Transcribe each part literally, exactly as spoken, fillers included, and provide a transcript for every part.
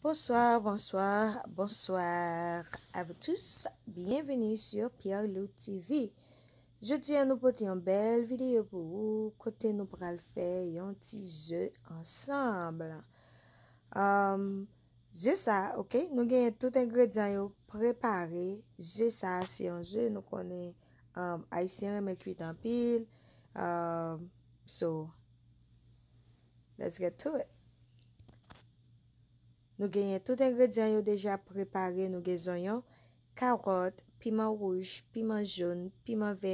Bonsoir, bonsoir, bonsoir à vous tous. Bienvenue sur Pierre Lou T V. Jodi a nou pote yon bèl videyo pou ou kote nou pral fè yon ti ze ansanm. Um, ze sa, ok, nou genyen tout engredyan yo prepare. Ze sa se yon ze nou konnen um, Ayisyen renmen kwit anpil. Um, so, let's get to it. Nou genyen tout engredyan yo deja prepare. Nou gen zonyon, kawòt, piman wouj, piman jòn, piman vè,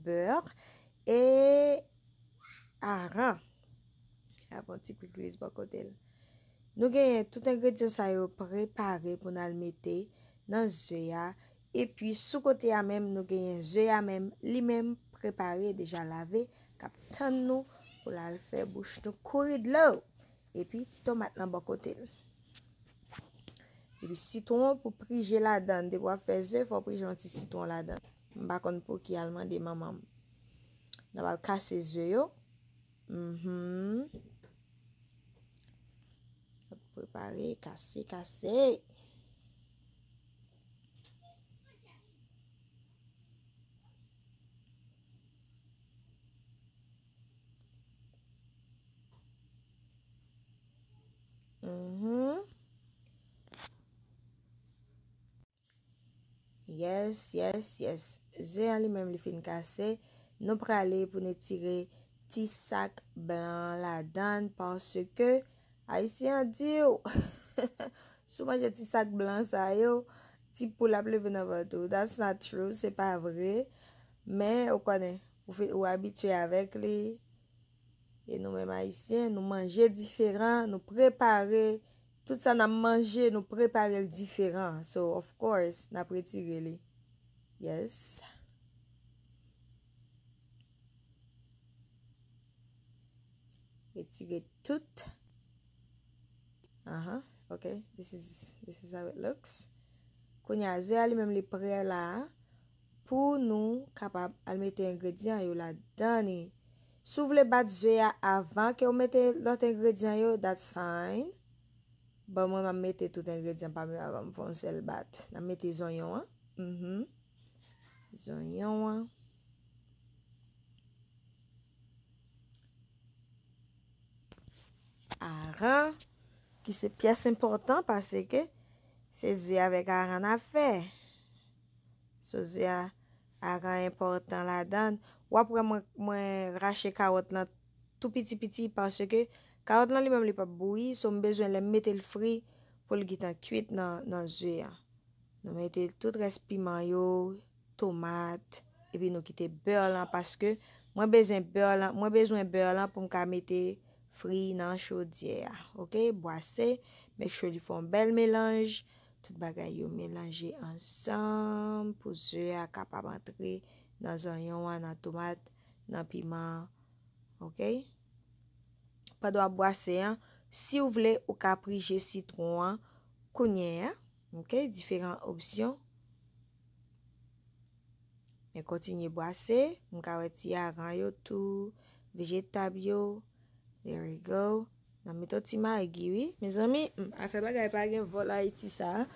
bè e aran. Avon ti pikliz bò kote l. Nou genyen tout engredyan sa yo prepare pou n al mete nan ze a. Epi sou kote a menm, nou genyen ze a menm, li menm prepare, deja lave, k ap tann nou pou l al fè bouch nou kouri dlo. Epi ti tomat lan bò kote l. Epi sitwon pou prije ladan. Depi w ap fè ze, fò w prije yon ti sitwon ladan. M pa konn pou ki al mande manman m. N ap al kase ze yo. Mhm. N ap prepare, kase, kase. Mhm. Yes, yes, yes. Ze an li menm li fin kase. Nou prale pou n etire ti sak blan ladan l paske Ayisyen an di w si w manje ti sak blan sa yo, ti poul ap leve nan vant ou. That's not true, se pa vre. Men ou konnen, ou, fi- ou abitye avèk li. E nou menm Ayisyen, nou manje diferan, nou prepare, tout sa n ap manje, nou prepare l diferan. So, of course, n ap retire li. Yes. Retire tout. Aha, ok. This is, this is how it looks. Kounye a, ze a li menm li prè la a. Pou nou kapab al mete engredyan yo ladan li. Si w vle bat ze a avan ke w mete lòt engredyan yo, that's fine. Bon, mwen, m ap mete tout engredyan pa m yo avan m fè yon sèl bat. N ap mete zonyon an. Mhm. Zonyon an. Aran, ki se pyès enpòtan paske se ze avèk aran n ap fè. So, ze a, aran enpòtan ladan. W ap wè mwen, mwen rache kawòt lan tou piti piti paske kawòt lan li menm li p ap bouyi, so m bezwen lè m mete l fri pou l gentan kwit nan, nan ze a. Nou mete tout rès piman yo, tomat, epi nou kite bè lan paske mwen bezwen bè lan, mwen bezwen bè lan pou m ka mete fri nan chodyè a. Ok, bwase, make sure li fè yon bèl melanj. Tout bagay yo melanje ansanm pou ze a kapab antre nan zonyon an, nan tomat, nan piman an. Ok? Pandan w ap bwase an, si w vle, ou ka prije sitwon an kounye a. Ok? Diferan opsyon. Men kontinye bwase. M ka wè ti aran yo tou, vejetab yo. There we go. N ap mete yon ti magi, wi. Mezanmi, m, afè bagay pa gen vòl Ayiti sa a.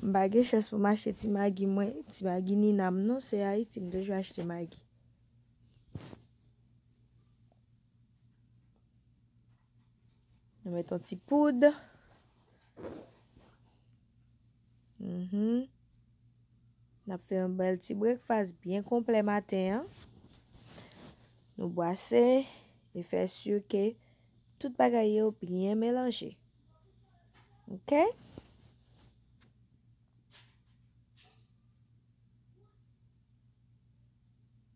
M pa gen chans pou m achte ti magi mwen, ti magi Nina m non, se Ayiti m toujou achte magi. Nou met yon ti poud. Mhm. N ap fè yon bèl ti brekfas byen konplè maten an. Nou bwase e fè si ke tout bagay yo byen melanje. Ok?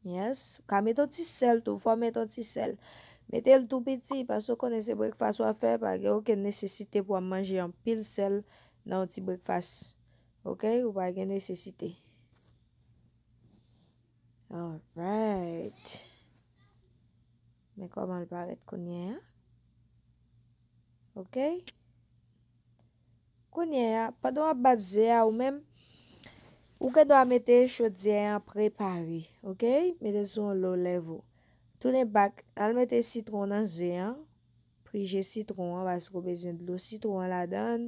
Yes. Ou ka met yon ti sèl tou. Fò w met yon ti sèl. Mete l tou piti, paske w konnen se brekfas w ap fè, pa gen okenn nesesite pou w ap manje anpil sèl nan yon ti brekfas. Ok? Ou pa gen nesesite. Alright. Men kòman l parèt kounye a. Ok? Kounye a, pandan w ap bat ze a ou menm, ou gen dwa mete chodyè an prepare, ok? Mete l sou yon low level. Tounen back, al mete sitwon nan ze an. prije sitwon an, paske w bezwen dlo sitwon an ladan l.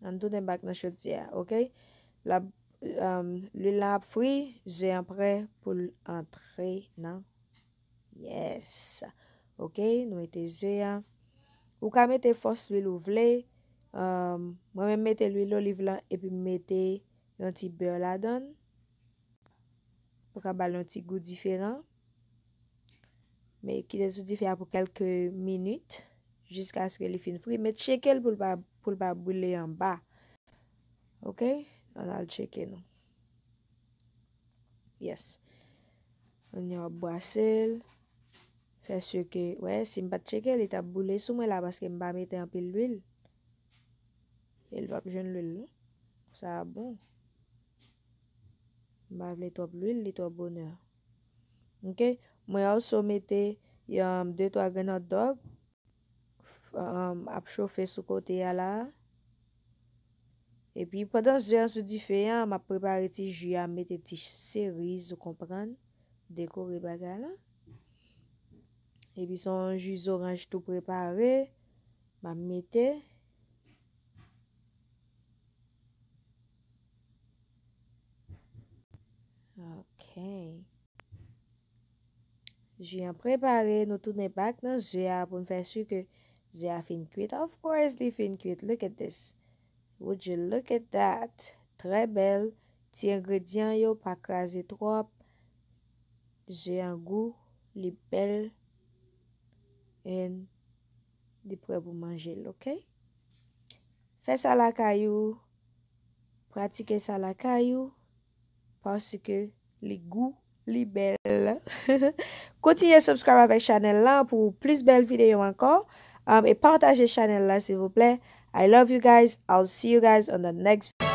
Ann tounen back nan chodyè a, oke? L ap, um, lwil la ap fri, ze an prè pou l antre nan. Yes. Oke, nou mete ze a. Ou ka mete fòs lwil ou vle. Um, mwen menm mete lwil oliv lan epi m mete yon ti bè ladan l. Pou ka ba l yon ti gou diferan. Men kite l sou dife a pou kèlke minit, jiskaske li fin fri. Men tcheke l pou l pa, pou l pa brile anba. Oke? Ann al tcheke nou. Yes. Kounye a w ap bwase l. Fè si ke, wè, si m pa t tcheke, li t ap boule sou mwen la paske m pa mete anpil lwil. E l p ap jwenn lwil, non. Sa a bon. M pa vle twòp lwil, li twò bonè. Oke? Mwen also mete, um, de twa grenn hot dog, um, ap chofe sou kote a la. Epi pandan ze an sou dife a, m ap prepare ti ji a, m mete ti seriz, ou konprann, dekore bagay la. Epi se yon ji zoranj tou prepare, m ap mete. Ok. Ji an prepare, nou tounen back nan ze a pou n fè si ke ze a fin kwit. Of course, li fin kwit. Look at this. Would you look at that? Trè bèl. Ti engredyan yo pa kraze twòp. Ze an gou, li bèl. And li prè pou manje l, ok? Fè sa lakay ou. Pratike sa lakay ou. Paske li gou, li bèl. Kontinye subscribe avèk chanèl la pou plis bèl videyo ankò. Um, e pataje chanèl la, silvouplè. I love you guys. I'll see you guys on the next